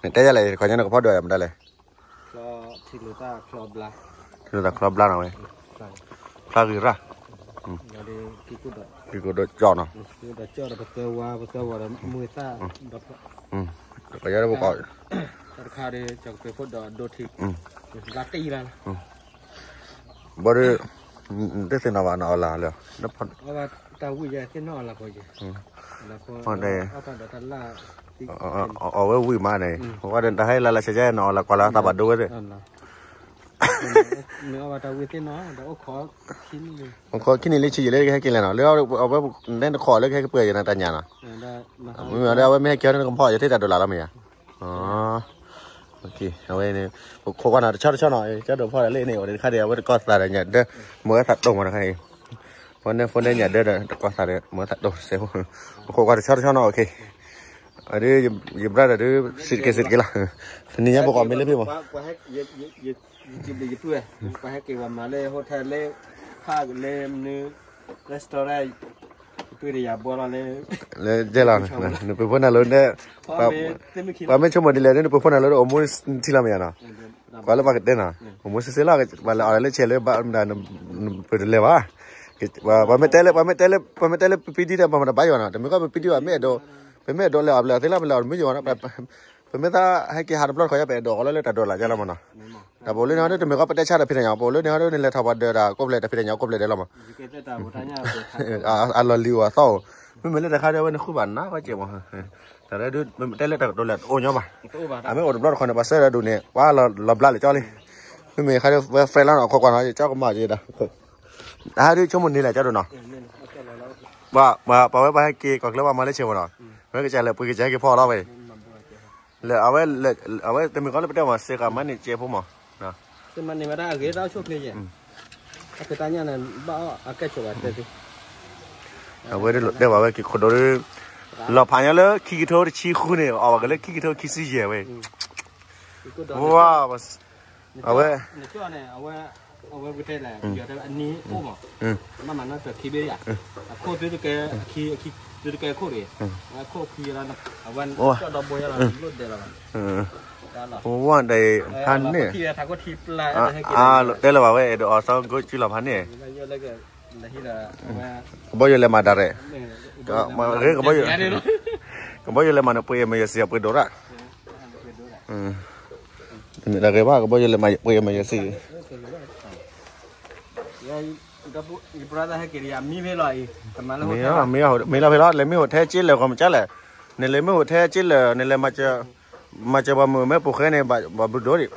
နတဲယၤလဲၣ် တခီညါနကဖီၣ်ဒိးယၤမတၤလဲၣ်, ထံလိာ်သၣ်ချီဘျါနီၤဝဲ, ဖျါဂ့ၤရၣ်, ကံကိးဒိးကၠီနီၤ, ပသၢဝါ, ပသၢဝါဒီးမုၢ်သၣ်, ကယီတဘိကီး, တၢ်တခါဒီး ကပှ့ၤဖိဒီးဒိထံ, ဘျါတံၢ်လၢ်လၢ် ဘီဒီး, တသ့ၣ်နီၣ်ဘၣ်နအီၣ်လၢ်လၢ်, တၢ်ဝံၣ်ယဲသ့ၣ်နီၣ်အီၣ်လၢ်ကီးယဲ, အီၣ်တၢ်, အီၣ်ဝဲဝံၣ်မးန့ၣ်, ဝဲဒီးတၢ်ဟဲလၢ်လၢ်ဆဲးကဲနအီၣ်လၢ်ကွၢ်လၢ်တၢ်ဘၣ်ဒိဝဲသ့ၣ်, မ့ၢ်အီၣ်ဘၣ်တၢ်ဝံၣ်သ့ၣ်နီၣ်, အိၣ်ခိးခံနံၣ်လံဆံးယံာ်လၢကဟဲက့ၤလဲၣ်နီၤ, လၢအဝဲ, နဲနခိးလၢကဟဲကပှဲၤယဲနတၢ်ညၣ်နီၤ, မ့ၢ်အီၤဒီးအဝဲမ့ၢ်ဟဲက့ၤအီၤန့ၣ်နကဖီၣ်ယသ့ၣ်တၢ်ဒိးလၢ်လီၤမ့ၢ်ယၤ, အဝဲန့ၣ်, ပခိးကွၢ်နီၤ တဆီတဆီနီၤ, ကၠီဒိးဖီၣ်ဒီးလၢန့ၣ် အိၣ်ဒီးတခါဒီး အဝဲတကီၢ်သးဒီးညၣ်ဒၢ, မ့ၢ်ဝဲသးတိၢ်မးတခါအံၤ, ဖိန့ၢ်ဖိန့ၢ်ညၣ်ဒၢဒီး တကီၢ်သးဒီး မ့ၢ်ဝဲသးတိၢ်စဲးဖိ, ပခိးကွၢ်တဆီတဆီနီၤ, အဒုး, ယ brother ဒီး စံးတက့ၢ်စံးတက့ၢ်လီၤ, တနံၤညါပကိးမ့ၢ်လၢဖံးမး ယပုၢ်ဝဲၢ်, ပှၤဟဲက့ၤဝဲမၤလၢ hotel လၢ, ဖးလၢမနုၤ, restaurant, ယပုၢ်ဒီးယၤဘီလီၤလၢ, လၢကဲလီၤ, နပှ့ၤဖိနၤလၢ, ပှၤမ့ၢ်ဆိကမိၣ်ဒ်လဲၣ် နပှ့ၤဖိနၤလၢအိၣ်မူထံလီၤမ့ၢ်ယၤနီၤ, ကွၢ်လၢပှၤကတဲနီၤ, အိၣ်မူစ့စ့လီၤ, ပှၤလဲၤအီၣ်လၢဆဲးလၢဘၣ်မတၤ, ပတလဲၤဘၣ်, ပှၤမ့ၢ်တဲလၢ, ပှၤမ့ၢ်တဲလၢပပံဒံဒီး ပှၤမတၤဘၣ်ယိာ်နီၤ, တမ့ၢ်ကီၢ်ပပံဒံဘၣ် မ့ၢ်အဲၣ်ဒိး, ပမ့ၢ်အဲၣ်ဒိးလဲၤအီၣ်ဘျဲၣ်အီၣ်သ့လီၤ ပလဲၤအီၣ်တမုာ်ယိာ်နီၤ ပမ့ၢ်သးဟဲက့ၤဟးတဘျီတခီၣ်ညါ ပအဲၣ်ဒိးအီၤလၢတၢ်ဒိးလၢ်ကဲလီၤမ့ၢ်နီၤ, တၢ်ပအိၣ်လၢန့ၣ်ဟီဒ် တမ့ၢ်ကီၢ်ပတဲဆါတၢ်ဖံးတၢ်ညၣ် ပအိၣ်လၢန့ၣ်ဟီဒ် နလဲၤထီၣ်ပှၤဒၢးတၢ်ကိးဖျဲၣ်တၢ်ဖံးတၢ်ညၣ်ကိးဖျဲၣ်ဒဲးလီၤမး, အလီၢ်လံၤအိၣ်အသီအိၣ်, မ့မ့ၢ်လၢတခါဒီးအဝဲန့ၣ်ဃုဘၣ်နးကဲမး, တၢ်ဒုးတဲလၢတၢ်ကတိၤလဲၣ်တအိၣ်ညီဘၣ်, အမ့ၢ်အိၣ်တဘျီတခီၣ်န့ၣ် ပှၤစၢၤဒီးဒူၣ်န့ၣ် ပှၤလီၤဘျါလၢကၠီလံ, မ့မ့ၢ်ခါဒီးဝဲ friend လီၤနီၤ ခိးကွၢ်နီၤ ကၠီကမၣ်က့ၤဒီး အဟဲဒုးဆိကမိၣ်န့ၣ်လဲၣ် ကၠီဒိၣ်နီၤ, ပှၤဝဲပှၤဟဲက့ၤကီၢ်ချၢပှၤမၤလၢဆဲးဖိနီၤ, ဝဲကစၢ်လဲၤပှ့ၤကစၢ်ဟဲက့ၤဖီၣ်လီၤဝဲ, လၢအဝဲ, အဝဲတမ့ၢ်ကီၢ်လၢပတဲမး စ့ကၤမၤန့ၢ်ကဲဖိမး, အဝဲဒၣ်လိာ်တဲဘၣ်ဝဲက့ၤခိၣ်ဒိၣ်ဒုး, လီၤဖးညီလၢခံကထိတဆံဃုန့ၣ် အီၣ်ဘၣ်ကလၢခံကထိခံဆံယဲၢ်ဝဲ, ဝဲ အဝဲ, အဝဲ, အဝဲ, ဝဲဒီးဖးန့ၣ်, လိာ်တဲလၢၤဘၣ်ဝဲ အဲၣ်ဒိးအီၣ်စီကိးကံလီၤဖးန့ၣ်, ကဘီယူၤလဲၤမၤဒၣ်ရဲၣ်, ကဘီယူၤလဲၤမၤန့ၣ် ပှ့ၤအမယၤစံး ပှ့ၤဒိၣ်ရၣ်, တမ့ၢ်တၢ်ဂ့ၤဘၣ် ကဘီယူၤလဲၤမၤပှ့ၤအမယၤစံး, မ့ၢ်လီၤဖဲလီၤ လဲၤမ့ၢ်ဟိးထဲက့လၢာ် ဂီၤမကၢ်လဲၣ်, နလဲၤမ့ၢ်ဟိးထဲက့လၢာ် နလဲၤ မၤစၢၤပှၤမုၣ်မဲပိာ်ဃဲန့ၣ် ဘၣ်ဘျုးဒိၣ်ဒံး,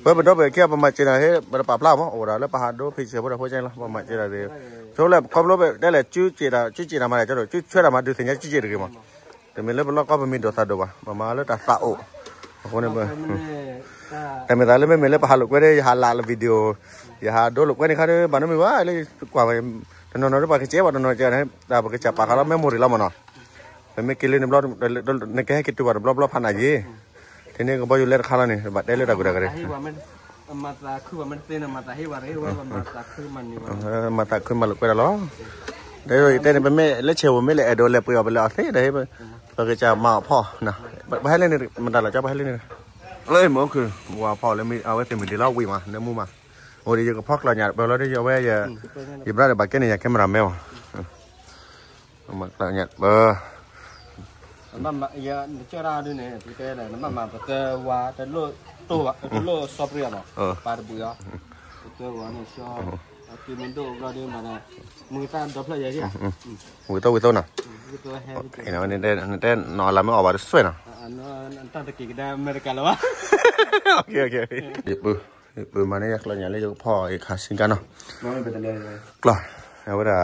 ပဝဲပဒီပုၢ်ဝဲၢ်ခံဂၤ ပမၤစၢၤတၢ်ဟဲ ပတပာ်ဖျါမး အိၣ်ဝဲဒၣ်လၢပဟးဒိဖံးစၢၤဖိတၢ်ဖိကဲလီၤ ပမၤစၢၤတၢ်ဒ်, ဆိလၢခီဖျိတဲလဲၣ် ကၠူကၠ့ၣ်တၢ်မၤတၢ်ကၠီဒီး ကၠူဆွဲတၢ်မၤဒုးသ့ၣ်ညါကၠူကၠ့ၣ်တဂ့ၤမး, တမ့ၢ်လၢပလီၢ်ကီၢ်ပမ့ၢ်ဒိးသးဒိးဘၣ် ပမၤလၢတၢ်သးအိၣ်, အဃိန့ၣ် တၢ်မ့ၢ်သးလၢမ့မ့ၢ်လၢပဟးလိာ်ကွဲဒီး ယဟးလၢ video, ယဟးဒိလိာ်ကွဲန့ၣ်ခါဒီး ဘၣ်နီတမံၤဘၣ်လၢ ကွၢ်ဝဲ တနီၤနီၤဒီးပှၤကစဲးဘၣ် တနီၤနီၤကဲ တၢ်ပကစၢ်ပာ်ဃာ်လီၤ memory လီၤမးနီၤ, ပမ့ၢ်က့ၤလၢနဘျီ နကဟဲက့ၤတုၤဘၣ်တဘျီဘျီဖးနးယံၤ, ထဲန့ၣ်ကဘီယူၤလဲတခါလီၤန့ၣ် ဘၣ်တဲလၢတၢ်ကွၢ်တၢ်ကရၢ မၤသးခုမၤလိာ်ကွဲတၢ်လီၤ, တဲန့ၣ် ပမ့ၢ်လၢဆဲးဝဲမ့ၢ်လၢအဲၣ်ဒိးလဲၤပှ့ၤအီၣ်ပလဲၤအီၣ်သ့ဒီး ပကစၢ်မၤအီၣ်ဖီၣ်, ပဟဲလၢန့ၣ် မတၤလီၤကၠီ ပဟဲလၢန့ၣ်, လၢမ့ၢ်အိၣ်ခုၣ် ဝၤဖီၣ်လၢမ့ၢ် အဝဲသ့ၣ်မ့ၢ်ဒ်လီၤဝံၤမး နမူမး, အိၣ်ဒီးယကဖီၣ်ကျီၢ်ညၣ်ပၢၢ်လီၤဒီး အဝဲ ယ brother ဘၣ်ကဲန့ၣ် ယ camera man မး ကျီၢ်ညၣ်ပၢၢ် နကၠီၣ်ဒၣ်ဒုးန့ၣ် ပတဲဒီး နဘၣ်မၤပသၢဝါ တလိၣ်တိၢ်ဘၣ် တလိၣ်စီပရံအီၤမး ပာ်တဘှံးအီၤ ပသၢဝါန့ၣ် ကၠီ အက့မ့ၢ်ဒိၣ်ဘျီဒုးမးဒီး မုၢ်သၣ်ဒီဖျၢၣ်ယဲၢ် ဝံၤသီဝံၤသီနီၤ နတဲနီၤလၢမ့ၢ်အီၣ်ဘၣ်တစွဲနီၤ တၢ်တက့ၤကဒါအမဲရကၤလၢၤဘၣ် ယပုၢ် ယပုၢ်မၤန့ၢ်ယကျီၢ်ညၣ်လၢယကဖီၣ် ယခးစ့ကါနီၤ ကျီၢ် အဝဲဒၣ်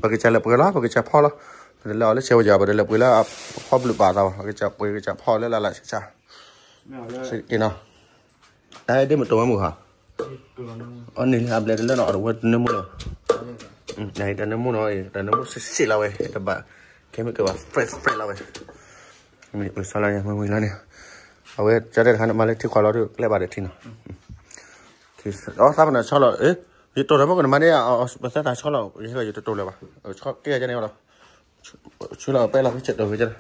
ပကစၢ်လဲၤပှ့ၤလီၤ ပကစၢ်ဖီၣ်လီၤ ပတလဲၤအီၣ်လၢဆဲးဝဲယၤ ပတလဲၤပှ့ၤလၢအဖီၣ်ဘျုးပာ်သးဘၣ် ပကစၢ်ပှ့ၤ ပကစၢ်ဖီၣ်လၢလၢ်လၢ်ဆးဆး က့ၤနီၤ တၢ်ဒ့ၣ်မ့ၢ်တိၢ်မ့ၢ်မုၢ်ဟါ အီၤန့ၣ်လၢအဘျဲၣ်တလၢနီၤ အီၤတဝဲတနၢမူလီၤ တနၢမူနီၤ တနၢမူစ့ၢ်စ့ၢ်လီၤဝဲ တဘၣ် ခဲမ့ၢ်ကဲဘၣ် fresh fresh လီၤဝဲ မ့ၢ်ပစီလီၤန့ၣ် မ့ၢ်ဝံၤလီၤန့ၣ် အဝဲကၠီတဲတခါန့ၣ် မၤလၢထံခွးလီၤဒုး ကျဲဘၣ်ဒီးထံနီၤ အီသးပနၢ်ဆီလီၤ ယတိၢ်ဒီးမ့ၢ်ကနမၤန့ၢ် ပသဲတၢ်ဆီလီၤ ယတတိၢ်လၢၤဘၣ် ဆီကဲကဲန့ၣ်လီၤ ဆူလီၤပဲလီၤ ဖဲဆဲးတိၢ်ဖဲဆဲး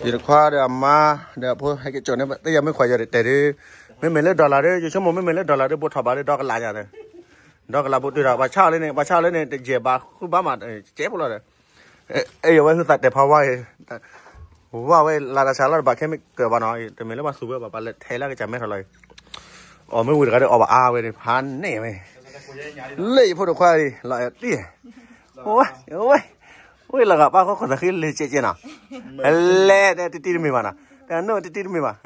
ယတခွါဒီးအမါ ဒီးအဖိဟဲက့ၤကၠီၤန့ၣ် သ့ၣ်ယၤမ့ၢ်ခွါယၤတဲာ်ဒုး, မ့မ့ၢ်လၢ dollar ဒီး ယဆိကမိၣ်မ့မ့ၢ်လၢ dollar ဒီး ဘိးထီၣ်ဘးဒီး ဒီကလးညါဒီး, ဒီကလးဘိးတုၤဒီး ပှၤဆါအီၤလၢန့ၣ် ပှၤဆါအီၤလၢန့ၣ် တယဲၢ်ဘးဃုဘးမး ကဲဖိလီၤဒီး, အဲၣ်ယဝဲဟုသးတဲာ်ဖးဝါအံၤ, ဝါဝဲလၢတၢ်ဆါလီၤတဘၣ်ခဲမ့ၢ်ကၢၤဘၣ်နီၤ တမ့ၢ်လၢပှၤသူၣ်ဝဲဘၣ် ပှၤလဲၤထဲလၢကစၢ်မဲထီၣ်လီၤအံၤ, အီၣ်မ့ၢ်ဝံၤတဂၤဒီးအီၣ်ဘၣ်အါဝဲန့ၣ် ဖးန့ၢ်ဝဲ, လၢယဖိတခွါအံၤ လီၤအဲၣ်တံၢ်, ဝဲ, ဝဲ, ဝဲလီၤဂာ်ပၣ်ဃီခိၣ်သးဃံလၢကဲကဲနီၤ, လဲၤတဲတံၢ်တံၢ်တမ့ၢ်ဘၣ်နီၤ, တဲနိၣ်တံၢ်တံၢ်တမ့ၢ်ဘၣ်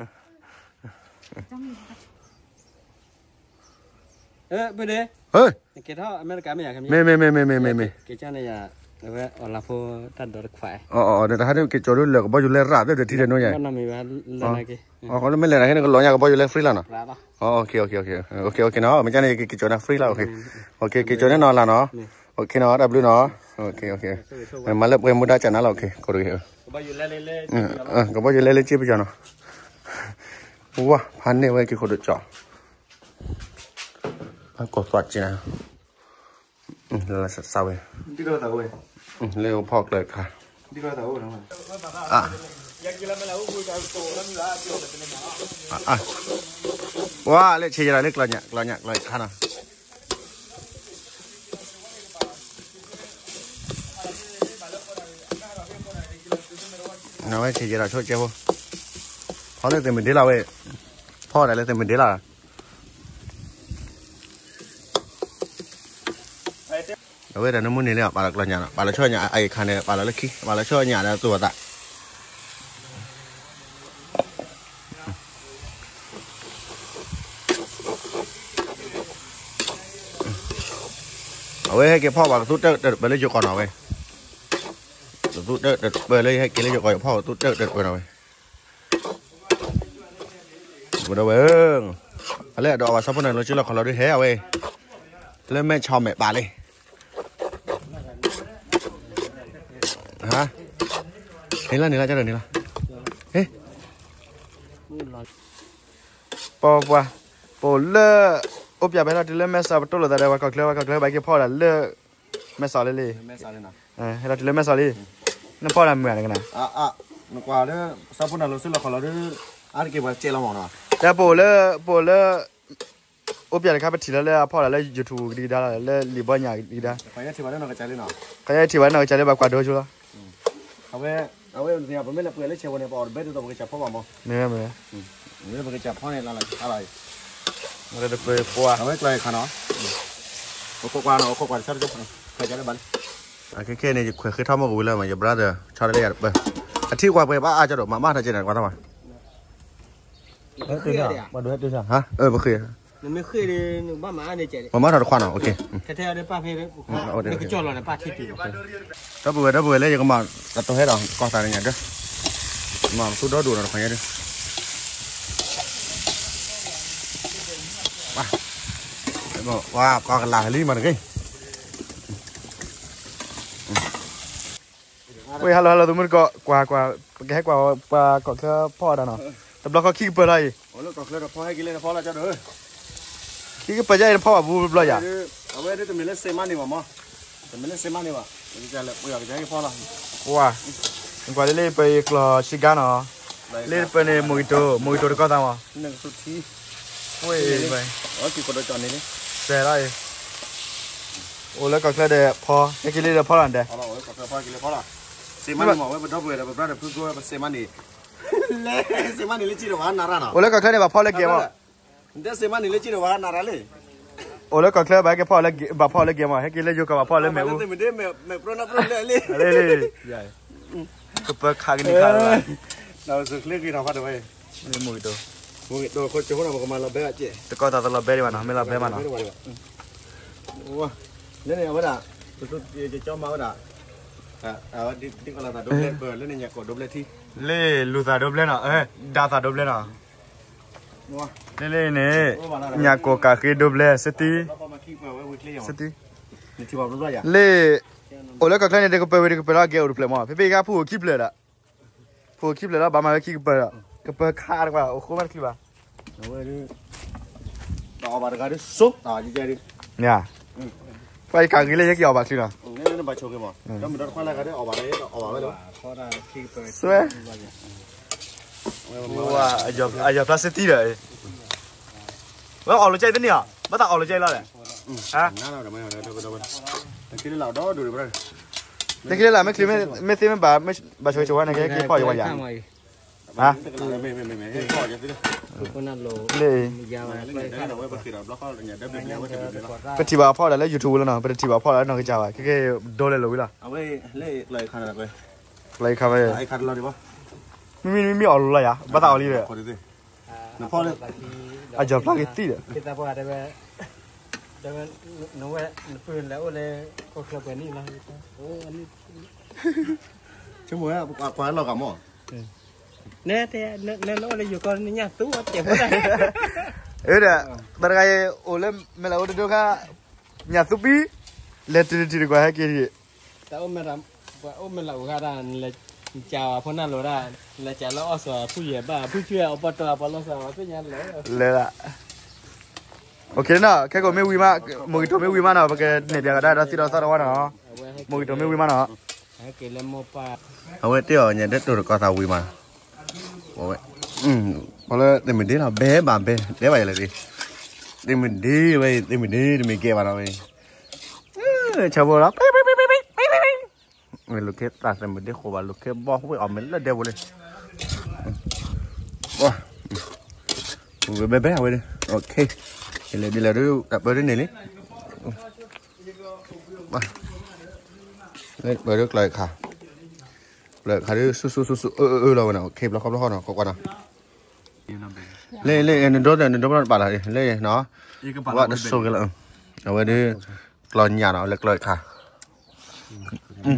ပဒဲ, ဟဲ, နကဲထီၣ်အမဲရကၤမ့ၢ်ယၤ, မ့ၢ်မ့ၢ်မ့ၢ်မ့ၢ်မ့ၢ်မ့ၢ်, ကဲကန့ၣ်ယၤ, အဝဲအီၣ်လၢဖိတၢ်ဒိးတခွါ, အီၤဒီးတဟါဒ်က့ၤကၠီၤဒ်လၢကဘီယူၤလဲရၣ်သ့ၣ်ဒီးထံဒီးနိၣ်ယၤ, ဘၣ်နီၢ်မ့ၢ်ဘၣ်လၢနက့ၤ, အီၤလၢမ့ၢ်လဲၤတၢ်ခဲန့ၣ် ကလီၤညါကဘီယူၤလဲ free လီၤနီၤ, အီၤ okay okay okay okay okay နီၤ မ့ၢ်ကန့ၣ် ယက့ၤကၠီၤန့ၣ် free လီၤ okay, okay က့ၤကၠီၤန့ၣ်နီၤလၢနီၤ, okay နီၤ တၢ်ဘျုးနီၤ, okay okay, မၤလၢပှဲၤမူဒါကၢ်နၤလီၤ okay ကိးတဂ့ၤ ကဘီယူၤလဲလၢက့ၤပယီၤနီၤ, ဝါ ဖးန့ၢ်ဝဲက့ၤခိၣ်ဒိၣ်ကၠီၤ, အကိးသွးက့ၤနၤ, လၢစးဝဲ, လၢဖီၣ်ကျၢၤခါ, ဝါ လၢဆံးယၤလၢကျီညၣ် ကျီညၣ် ကျီခါနီၤ နဝဲဆံးယဲဒီးဆိကဲဖိ, ဖီလၢသ့ၣ်မုၢ်ဒ့လီၤဝဲ, ဖီဒၣ်လၢသ့ၣ်မုၢ်ဒ့လီၤ, အဝဲဒၣ်နမုၢ်နံၤလၢပာ်လီၤကျီညၣ်နီၤ ပာ်လီၤဆိညၣ်အအံၤခါန့ၣ် ပာ်လီၤလၢခံ ပာ်လီၤဆိညၣ်ဒီးသူၣ်အသး အဝဲဟဲက့ၤဖီၣ်ဘၣ်ကသူတၢၢ်တပၢၢ်လၢယိၤကီၢ်နီၤဝဲ, ကသူတၢၢ်တပၢၢ်လၢယဟဲက့ၤလၢယိၤကီၢ် ယဖီၣ်ကသူတၢၢ်တပၢၢ်နီၤဝဲ, ဒီးဝဲ, အလဲၣ်ဒီးအဝဲဆၣ်ဖိန့ၣ်လီၤစုလီၢ်ခီၣ်လီၤဒုးဟဲအဝဲ, လၢမဲၢ်ဆီမဲာ်ပာ်လံ ဟါ, န့ၣ်လီၤန့ၣ်လီၤကၢ်ဒီးန့ၣ်လီၤ, ဟ့, ပပှၤ, ပအိၣ်လၢ, အိၣ်ပၠးပဟဲလီၤတုၤလၢမဲၢ်ဆီပတိၢ်လိာ်သးဒီးပှၤကီၢ်ချၢ ပှၤကီၢ်ချၢဘၣ်က့ၤဖီၣ်ဒၣ်လၢ, မဲၢ်ဆီလံလံ, ဟဲလီၤတုၤလၢမဲၢ်ဆီလံ, နဖီၣ်ဒၣ်မုာ်ဧါနကနၤ, နကွၢ်လၢ, ဆၣ်ဖိန့ၣ်လီၤစုလီၢ်ခီၣ်လီၤဒုး, အါတက့ၢ်ပှၤကဲလီၤမးနီၤ, တၢ်ပအိၣ်လၢ, ပအိၣ်လၢ အိၣ်ပၠးတခါပထံၣ်လီၤလၢအဖီၣ်ဒၣ်လၢ YouTube ကဒံကဒါလီၤ လၢလံာ်ဘီညၣ်ကဒံကဒါ, ခီယထံၣ်ဘၣ်လၢနီၢ်ကစၢ်လၢဘၣ်ကွၢ်ဒိဆိလီၤ, အဝဲ, အဝဲ, ပမ့ၢ်လဲၤပှ့ၤလၢဆဲးဝဲန့ၣ် ပအီၣ်တဘဲဒ်သိးပကစၢ်ဖီဘၣ်မး, မ့ၢ်, မ့ၢ်ပကစၢ်ဖီန့ၣ်လၢလီၤခါလီၤ, တပၢၢ်ပှၤ, အဝဲကျီခါနီၤ, အိၣ်ခိးကွၢ်နီၤ အိၣ်ခိးကွၢ်တဆီတဆီ, ခဲခဲန့ၣ် ယခွဲးဃ့ထီၣ်မီၢ်ကဝံၤလၢမး ယ brother ဆီတလဲယၤတပၢၢ်, အထံကွၢ်ပှဲၤဘၣ်အါကၠီဒီး မၤမၤထီၣ်ကဲန့ၣ် ကွၢ်ထီၣ်မး ပှၤဒိးဟဲတုၤဆၢ, ပမၤထီၣ်တခွါနီၤ, ဒီပုၢ်ဝဲၢ် ဒီပုၢ်ဝဲၢ်လၢယကမၤတၢ်တိၤဟဲဒီး ကီၢ်သးတညၣ်ဒၢ, မၤသူဒီဒူၣ်နီၤတခွါညါဒၢ, ဝါ ကီၢ်ကလၤလံမးတဂ့ၤ ဝဲ hello hello သုးမုၢ်တကိး ကွၢ်ကွၢ် ပကဟဲကွၢ်ပှၤကီၢ်ချၢဖီၣ်တၢ်နီၤ, တဘျီဃီခံကပၢၤလီၤအံၤ, ခံကပၢၤယါအံၤတဖီၣ်ဘၣ်ဘူးတဘျီယၤ, အဝဲဒၣ်တမ့ၢ်လၢစ့မါန့ၣ်ဘၣ်မး, တမ့ၢ်လၢစ့မါန့ၣ်ဘၣ်, ပကလဲၤပှ့ၤအီၤကယါကဖီၣ်လီၤ, ဝါ, နကွၢ်လၢလၢပယီၤကျီၢ်ဆံဂါနီၤ, လၢပၢန့ၣ် mojito mojito တကီၢ်သးမး, စဲးလီၤအံၤ, အိၣ်လၢကီၢ်ချၢဒီးဖီ, ဟဲက့ၤလၢဒီးဖီလီၤဒဲး, စ့မါန့ၣ်မး ဝဲပဒီပုၢ်ဝဲၢ်ဒီးပ brother ဖုကိးဝဲပစ့မါန့ၣ်, လဲၤစ့မါန့ၣ်လၢကံၣ်ဒီးဝဲနၤရၣ်နီၤ, အိၣ်လၢကီၢ်ချၢန့ၣ် ဘၣ်ဖီၣ်လၢက့ၤမး, ဟဲက့ၤလၢယိၤကီၢ်ဘၣ်ဖီၣ်လၢ မဲာ်အူ, လံ, ကပၢခးကနံၤခးလီၤ, တကိးသးတလီၤဘဲဒံးဘၣ်နီၤ မ့ၢ်လီၤဘဲမးနီၤ, လၢန့ၣ်အဝဲဒၣ်, ကၠီမၤဝဲဒၣ်, ဒ်ကလးသးဒိဘျဲၣ်ပၢၢ် လၢန့ၣ်ညၣ်ကိၢ်ဒိဘျဲၣ်ထံ, လ့ၢ်လူၤသးဒိဘျဲၣ်နီၤ, ဒါသးဒိဘျဲၣ်နီၤ, လ့ၢ်လ့ၢ်န့ၣ်, ညၣ်ကိၢ်ကးဃ့ဒိဘျဲၣ် စတံ, စတံ, လ့ၢ်, အိၣ်လၢကီၢ်ချၢန့ၣ် တကပၢၤဝံၤတကပၢၤလီၤ ကဲအိၣ်တဖျၢၣ်မး ဖဲဖဲဂၤဖုအိၣ်ခံဖျၢၣ်ဒီး, ဖုအိၣ်ခံဖျၢၣ်လီၤ ဘၣ်မၤဝဲခံကပၢၤဒီး, ကပၢၤခးတကွၢ် အိၣ်ဃိမးတချံဘၣ် တအီၣ်ဘၣ်တဂၤဒ်စိ, ယ, ပ ပှၤယကးဂ့ၤလၢယက့ၤအီၣ်ဘၣ်ချံနီၤ, ဆွဲ, အယီၤပျၢ်စ့တံဒီး, ဝဲအီၣ်လိာ်ကဲတန့ၢ်အီၤ, ဘၣ်သးအီၣ်လိာ်ကဲလီၤလဲၣ်, တက့လၢ်လၢ် မ့ၢ်ချံမ့ၢ်သ့မ့ၢ်ဘၣ်, ဘၣ်ဆိၣ်ဂ့ၤဆိၣ်ဝါန့ၣ် ကဟဲက့ၤဖီၣ်ယဝဲယၤ, လၢ ပထံၣ်ဘၣ်အဖီၣ်ဒၣ်လၢ YouTube လီၤနီၤ, ပတထံၣ်ဘၣ်အဖီၣ်ဒၣ်လၢ YouTube ဘၣ်နီၤ, ပတထံၣ်ဘၣ်အဖီၣ်ဒၣ်လၢနီၢ်ကစၢ်ဘၣ်, ခဲကဲဒိလၢလီၤဝံၤလီၤ, လၢခါ, မ့မ့ၢ်မ့မ့ၢ်အီၣ်လိာ်လီၤယၤ, ဘၣ်သးအီၣ်လံဒီး, အယီၤဖျါက့ၤသံဒီး, နအိၣ်လၢယိၤကီၢ်နညၣ်သူ, အဒီး, ဘၣ်တဂၤအံၤအိၣ်လၢမဲာ်လးအိၣ်တဒိခါ, ညၣ်သူပံ, လဲၤတုၤတထံၣ်တကွၢ်ဟဲက့ၤ, တၢ်အိၣ်မဲာ်လးအိၣ်ဂၤဒၣ်, နကးဝဲဖိနၢ်လိၤဒၣ်, လဲၤကးလၢအီၣ်စီၤဖုၣ်ယဲၢ်ဘၣ် ဖုၣ်ဆူၣ်အီပီတီၢ် ပှၤလီၤစီၤဖုၣ်ညါလဲၣ်, လဲၤလၢ OK နီၤ, ခဲကိာ်မ့ၢ်ဝံၤမး, မိၢ်ကတီၤမ့ၢ်ဝံၤမးနီၤ ပကနဲၣ်ပၠးကဒါဒီးသံဒီးသီတဝီနီၤ, မိၢ်ကတီၤမ့ၢ်ဝံၤမးနီၤ, အဝဲတ့ၢ်အီၤညါဒၢတိၢ်တကီသးဝံၤမး, ဖီလၢသ့ၣ်မုၢ်ဒ့လီၤ ဘဲဘၣ်ဘဲ တဲဘၣ်ယလဲၣ်, သ့ၣ်မုၢ်ဒ့ဝဲ သ့ၣ်မုၢ်ဒ့တမ့ၢ်ကဲဘၣ်နီၤဝဲ, ဆၢဖိလီၤ လိာ်ခ့သးသ့ၣ်မုၢ်ဒ့ဃိဘၣ် လိာ်ခ့ဘီၣ်ဝဲအီၣ်မ့ၢ်လၢဒဲပူၤလံ, ဝဲဘဲဘဲအဝဲ, OK, လဲၤဒ်လဲၣ်ဒ်တၢ်ပၢဒ်န့ၣ်လံ, ပၢဒ်ကျီခါ, ကျီခါဒ်ဆူၣ်ဆူၣ်ဆူၣ်ဆူၣ်အၢအၢအၢလီၤဝဲနီၤ, OK ဘျီခီဘျီခီနီၤ ကွၢ်ကွၢ်နီၤ, လၢလၢနဒိသ့ၣ် နဒိပနီၣ်တပာ်လီၤလံ, လၢနီၤ, ဝဲတဆိၣ်က့ၤလီၤ, အဝဲဒ် ကျီညၣ်နီၤ လၢကျီခါ, ဒီး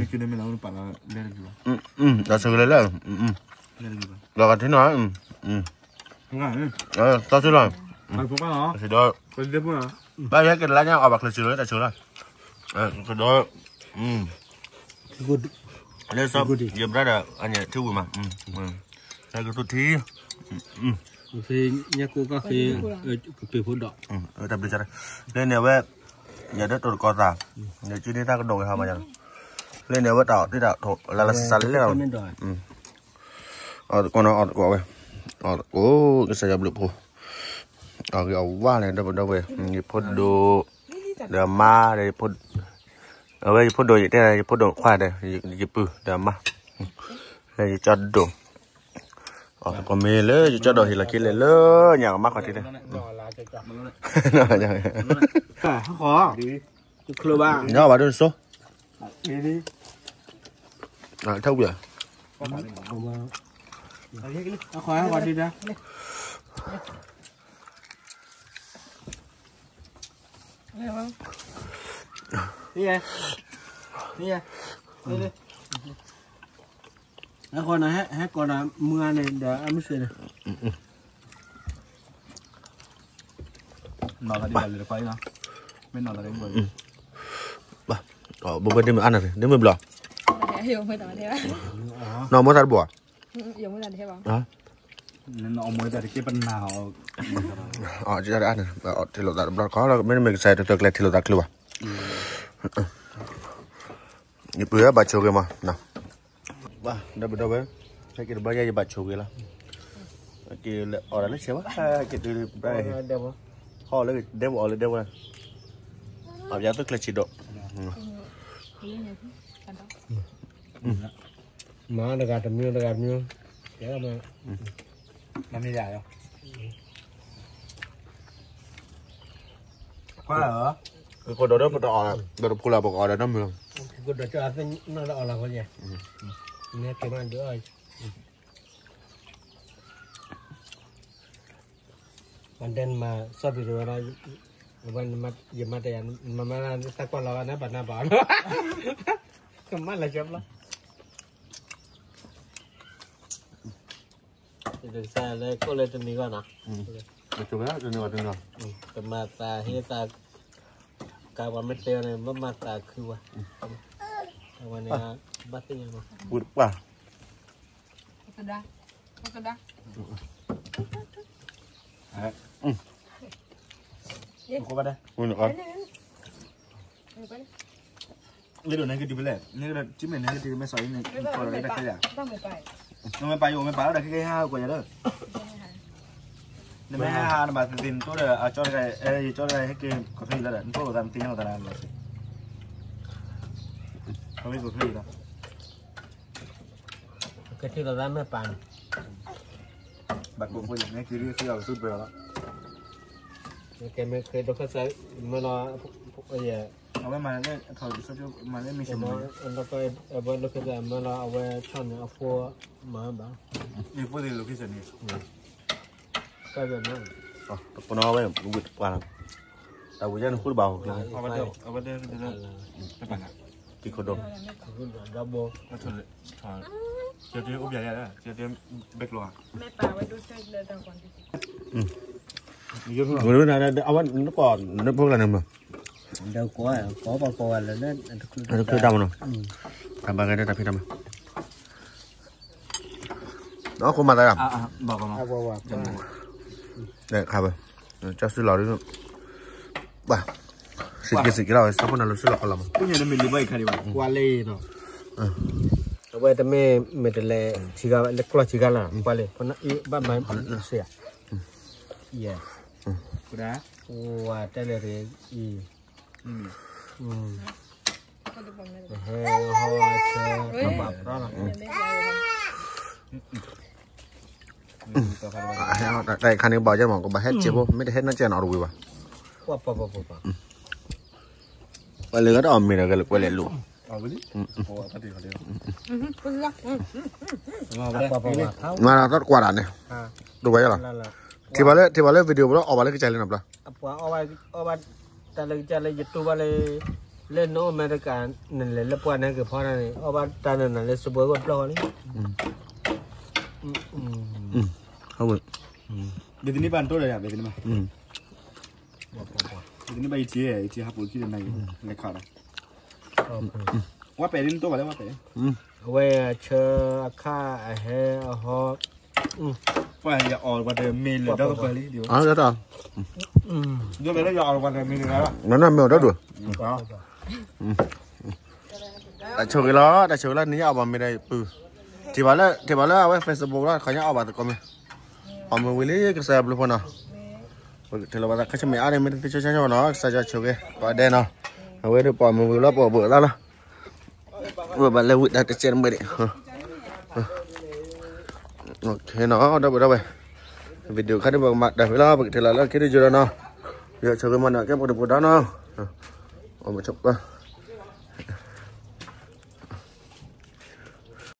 ဆိၣ်က့ၤလၢလၢ, လီၤဂာ်ထံနီၤ, သီစုလီၤ, ဒီး, ဘၣ်ယဲက့ၤလါညါအီၣ်ဘၣ်ချၢၣ်စၢၤလီၤ တၢ်ဆိၣ်လီၤ, ဒီး, လၢစီ, ယဘျါဒီး အန့ၣ်ထံဝံၤမး, ကသူထံ, ညၣ်ကိၢ်ကီၢ်ဃ့, ကပ့ၤဖိဒီး, တၢ်ဘျုး, လၢန့ၣ်အဝဲ, ယဒၢတိၢ်တကီသး, ယစုန့ၢ်တၢ်ကဒိၣ်ဝဲဟီမး, လၢန့ၣ်အဝဲတၢ်အီၣ်တ့ၢ်တၢ်ထီၣ်လၢလၢစစးလၢလၢ, အီၣ်တကိးနီၤ အီၣ်တကိးဝဲ, အီၣ်တကိး ကစၢ်ယွၤဘျုးဖှိၣ်, အီၣ်ဂ့ၤအီၣ်ဝါန့ၣ် ဒီပုၢ်ဒီဝဲၢ်, ယဖိဒိၣ်, ဒီးမါ, အဝဲယဖိဒိၣ် ယတဲယဖိဒိၣ်ခွါဒီး, ယပုၢ်ဒီးမါ, လၢယကၠီဒိၣ်, အီၣ်တကိးမ့ၢ်လၢယကၠီဒိၣ်ဟ့ၣ်လီၤက့ၤလဲၣ်လၢညါကမါခီၣ်ထံး, ညါဘၣ်ဒိၣ်စိ, ထီၣ်ဝံၤ, အဃိန့ၣ် ဟဲကိးဒီးမုၢ်ဂၤန့ၣ်ဒီးအမုၢ်ဆ့ၣ်န့ၣ်, နီၢ်သးဒ်ဘၣ်လၢတခွါအံၤလီၤ, မ့ၢ်နီၢ်သးဒ်ဘၣ်လၢ, ဘၣ်, ဘၣ်ဘၣ်ဒ်မုၢ်အါန့ၣ် ဒ်မုၢ်ဘျီ, နီၢ်မိၢ်သးတဘိၣ်, အါန့ၣ် ထံၣ်လိာ်သးတဘျီတခီၣ်လီၤ မ့တမ့ၢ်ကစၢ်ယွၤတသွဲကျဲထံၣ်လိာ်သးချုးဘၣ်, ယပုၢ်ဘၣ်ဆိၣ်ဂ့ၤမး, ဒီပုၢ်ဒီဝဲၢ်, ဟဲက့ၤတဘျီညါယဘၣ်ဆိၣ်ဂ့ၤလီၤ, က့ၤလဲၤအီၣ်တၢ်လၢဆဲးဘၣ်, က့ၤတုၤ, ဟီၣ်လၢဒဲပူၤအီၣ်လၢဒဲပူၤ, အီၣ်ပယါသုးကျဲဆံးဒိၣ်, မၤတဂၤတမံၤတဂၤတမံၤ, မ့ၢ်ယၤလီၤ, ကကိးဒီးပတအီၣ်, ဒီးတဖိလၢပကအီၣ်ဒီးနီတမံၤလီၤ, ကကိးဒီးကၠီသ့ၣ်နီၣ်ဒီးအီၣ်လီၤဃီညါ, မ့ၢ်က့ၤမးဒုးအီၣ်, မၤဒဲနမၤစီၣ်ပျံၤတဝဲဒၣ်, အဝဲ, ယမၤတယၤ, နမၤမၤလၢနတၢ်ကွၢ်လီၤဂၤန့ၣ် ဘၣ်နၢ်ဘၣ်, ကမၣ်လၢကၠီဘျီ, ယတကစၢ်လၢကိၣ်လၢတနံၤဂီၢ်နီၤ, တမၤသးဟ့သး, ကးပှၤမ့ၢ်တဲအီၤန့ၣ် ဘၣ်မၤသးခုဝဲ, အဝဲန့ၣ်, ဘၣ်သ့ၣ်ညါနီၤ, ဝံၤတပှၢ် ကဒါ, ကဒါ, အ, ကဘၣ်ဒၣ်, ဝံၤန့ၣ်, ဝဲဒိးန့ၣ်ကတုၤဖဲလဲၣ်, န့ၣ်ကဒီး ထံမဲာ်န့ၣ်ကတုၤမဲာ်စီၤအံၤန့ၣ် ကီးလီၤဝဲတၢ်ခဲယၤ, နမ့ၢ်ပာ်ယိၣ် မ့ၢ်ပာ်လီၤဒီးခဲကဲဟါကွၢ်ယၤဒီး, နမ့ၢ်ဟဲဟါနဘၣ်သ့ၣ်သ့ၣ်နတိဒီး အကၠီတဂၤ အဲ ယကၠီတဂၤဟဲက့ၤကီၢ်ဖဲအံၤလီၤဒီး နဖိလိာ်သးနသ့ၣ်ညါလိာ်သးနၤလီၤစ့ၢ်, ကီၢ်ဖဲအံၤလီၤ, ကထံၣ်လိာ်သးမ့ၢ်ပာ်န့ၣ် ဘၣ်ကိးဖိန့ၣ် မ့ၢ်က့ၤဒ်သ့အီၤကသူပှဲၤလီၤ, ကဲမ့ၢ်ဃ့ဒိးခၢၣ်စး မ့ၢ်လီၤ, အဝဲမၤလၢ မၤလၢမ့ၢ်စၢၤမ့ၢ် အဝဲဒိးခၢၣ်စးမ့ၢ်လီၤ အဝဲဆီၣ်န့ၣ်အဖိမၤဘၣ်, န့ၣ်ဖိသ့ၣ် location န့ၣ် ပနီၣ်ဝဲ ဝံၣ်တပှၢ်လီၤ, တၢ်ဝံၣ်ယဲၢ်နဃုတဘၣ်ဟိကျါ, အဝဲတဲ တပာ်နၤ, တံၤခိၣ်ဒိၣ်, ကအိၣ်ပျဲၢ်ယဲၢ်, ကဘဲကျိၤဧါ, အဝဲနကွၢ်နဖိကျါန့ၣ်မး, ဒီးကိးကိးဝဲလၢ တချုးတၢ်မနီၤ, တၢ်ဘၣ်ဂဲၤတၢ်ဖံးတၢ်မၤ ဒီးခိၣ်မၤသး, ခါဘၣ်, ကၢ်စုလီၤဒ်, ဘၣ်, စံးက့ၤစံးက့ၤလီၤ ဆၢဖိနၤလၢစုလီၤခီလီၤမး, ကွၢ်လၢ, အဝဲတမ့ၢ်မ့ၢ်တလဲၤ, လၢကျီၢ်ဆံးခါလၢ, ကွၢ်လၢ, ဘၣ်မၤစ့ၢ်, ယဲ, ဝဲတဲလၢ, ဟဲဟီဆၢ, တၢ်ခါန့ၣ် ဘၣ်ကဲမး ကဘၣ်ဟဲစဲးဖိ မ့ၢ်တဟဲနီၢ်ကဲနီၤတဝံၤဘၣ်, ပှၤလၢဂၤတအီၣ်မ့ၤဒီး ကလဲၤကွဲးလဲၤလိာ်, မၤဒီးသီတကွၢ်ဒၣ်န့ၣ်, တဝဲယလီၤ, ထံၣ်ဘၣ်လၢ ထံၣ်ဘၣ်လၢ video ပူၤလီၤ အီၣ်ဘၣ်လၢကစၢ်လံနီၤဘျီ အပှၤအီၣ်ဘၣ်တၢ်လၢကစၢ်လၢယတူၢ်ဘၣ်လၢ လၢနအိၣ်အမဲရကၤန့ၣ်လဲၣ် လၢပှၤန့ၣ်ကဖီန့ၣ် အီၣ်ဘၣ်တၢ်န့ၣ်နၤလၢစပွဲကအိၣ်တဖျၢၣ်ဃီလံ, ဘၣ်တနံၣ်ဘၣ်နတိၢ်ဒီးယၤ ဘၣ်တနံၣ်ဘၣ်, ဘၣ်တနံၣ်ဘၣ်ယထံၣ် ယထံၣ်ဟးပူၤခံဒီးနၤယလဲၤခးဒီး, ဝဲပဲာ်လံနတိၢ်ဘၣ်လၢဝဲပဲာ်, အဝဲဆၢအခါအဟဲအဟီ ပှၤယအီၣ်ပှၤတမ့ၢ်လၢဒီကပၤလံ, ယမ့ၢ်လၢယအီၣ်ပှၤတမ့ၢ်လၢ, နမ့ၢ်အီၣ်ဒီဒူၣ်, တၢ်ဆိၣ်ဂ့ၤလီၤ တၢ်ဆိၣ်ဂ့ၤလီၤ နညါအီၣ်ဘၣ်မ့ၤဒီးပုၢ်, ထံၣ်ဘၣ်လၢ ထံၣ်ဘၣ်လၢအဝဲ Facebook လီၤ ခီညါအီၣ်ဘၣ်သကိးမ့ၤ, အီၣ်မ့ၤဝံၤလံကစၢ်ယွၤဘျုးဖှိၣ်နီၤ, ပကထံၣ်လိာ်ဘၣ်သးခါဆၢမ့ၢ်အါန့ၣ် မ့ၢ်တသ့ဆိဆါဆိနီၤ ကစၢ်ယွၤဆိၣ်ဂ့ၤ ပှၤဒဲးနီၤ, အဝဲဒၣ်ပအီၣ်မ့ၤဝံၤလီၤ ပအီၣ်ဘၣ်သးလီၤ ဝဲဘၣ်လဲၤဝံၤတၢ်တစဲးတမှဲၤဒံး, နီၤ ဒီပုၢ်ဒီဝဲၢ်, video ခါဒ်ပကမၤတၢ်ဖဲလီၤ ပကထံၣ်လီၤလၢခံတယုၢ်ဒီးနီၤ, ယဆိၣ်ဂ့ၤမၤနၢၤကဲပှၤတပူၤဒီးနီၤ, အီၣ်မ့ၤဆိပၢၤ